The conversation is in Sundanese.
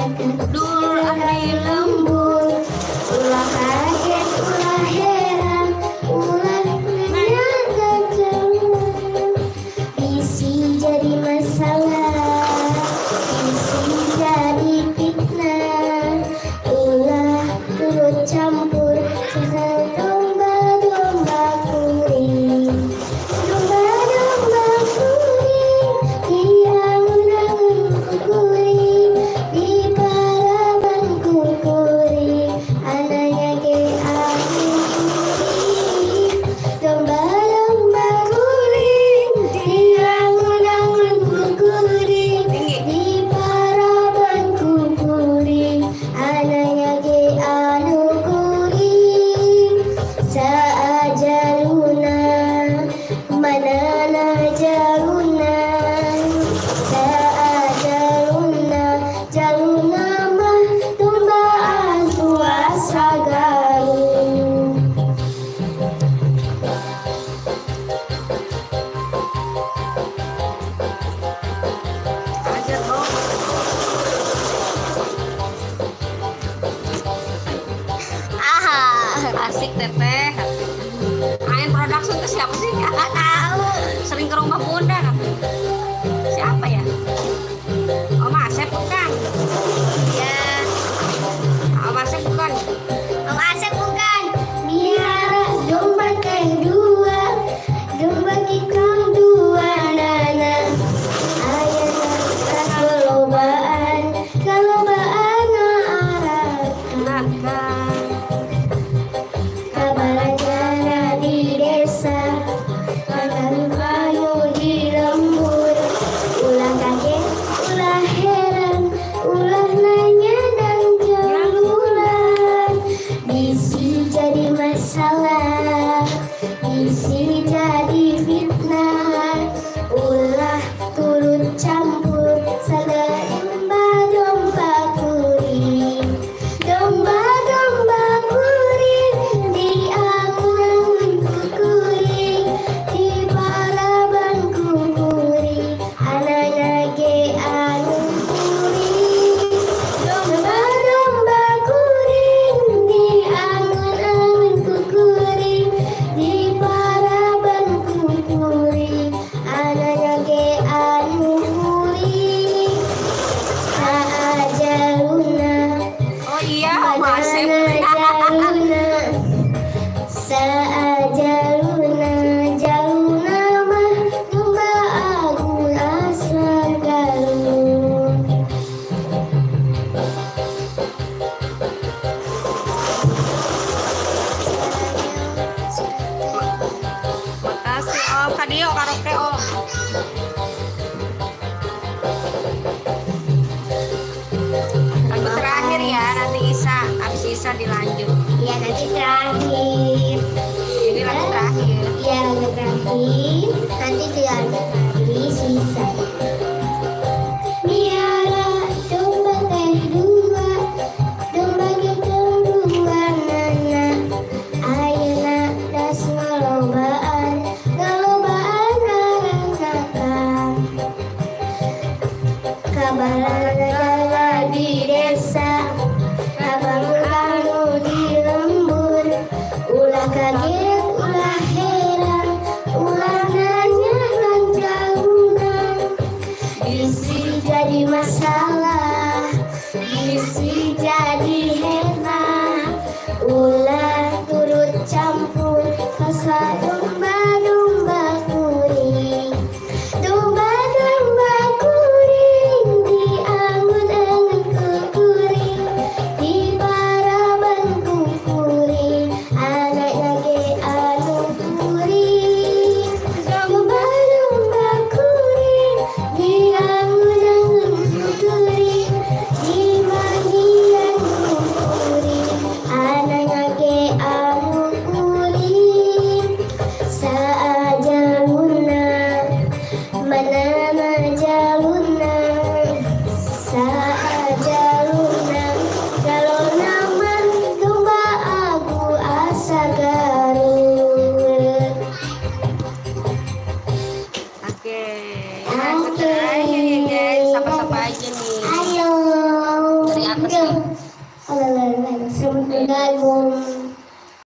Dul abdi lembur. Ulah kaget, ulah heran, ulah nanya dan jangan. Bisi jadi masalah, bisi jadi fitnah. Ulah turut campur, jangan domba-domba kuring. Domba-domba kuring, di angun-angun kukuring, di paraban kukuring, anaknya ge anu kuring. Domba-domba kuring, di angun-angun kukuring, Tinggi. di paraban kukuring, anaknya ge anu kuring. Saajaluna manana jaluna, saajaluna jaluna mah domba anu asa galuh. Ajar dong. Aha, Asik teteh. Ain Production itu siapa sih? nggak tahu. Sering ke rumah bunda kan? Siapa ya? Om Asep bukan? Ya, Om Asep bukan? Om Asep bukan. Miara domba teh dua, domba kikang dua nana. Ayana kalobaan, kalobaan aratan. Naga. Kabarajana di desa, makan anu di lembur. Ulah kaget, ulah heran, ulah nanya dan jalulan. Bisi jadi masalah, bisi jadi fitnah. Ulah turut campur, sadar domba-domba kuring. Domba-domba kuring, di angun-angun kukuring, di paraban kukuring, anaknya ge anu kuring. Domba-domba kuring, di angun-angun kukuring, di paraban kukuring, anaknya ge anu kuring. Saajaluna Oh iya, Om Asep. Manana jaluna, saajaluna jaluna mah domba agung asal galuh. Makasih Om. Kadio karaoke Om. Lagu terakhir ya, nanti Isa, abis Isa dilanjut. Ya nanti terakhir. Ini lagu terakhir. Ya lagu terakhir. Nanti dilanjut lagi sisa. Miara domba teh dua, domba gitung dua nana. Ayeuna das ngalobaan, ngalobaan aranakan. Kabarana di desa, kabangun anu di lembur. Ulah kaget, ulah heran, ulah nanya. Album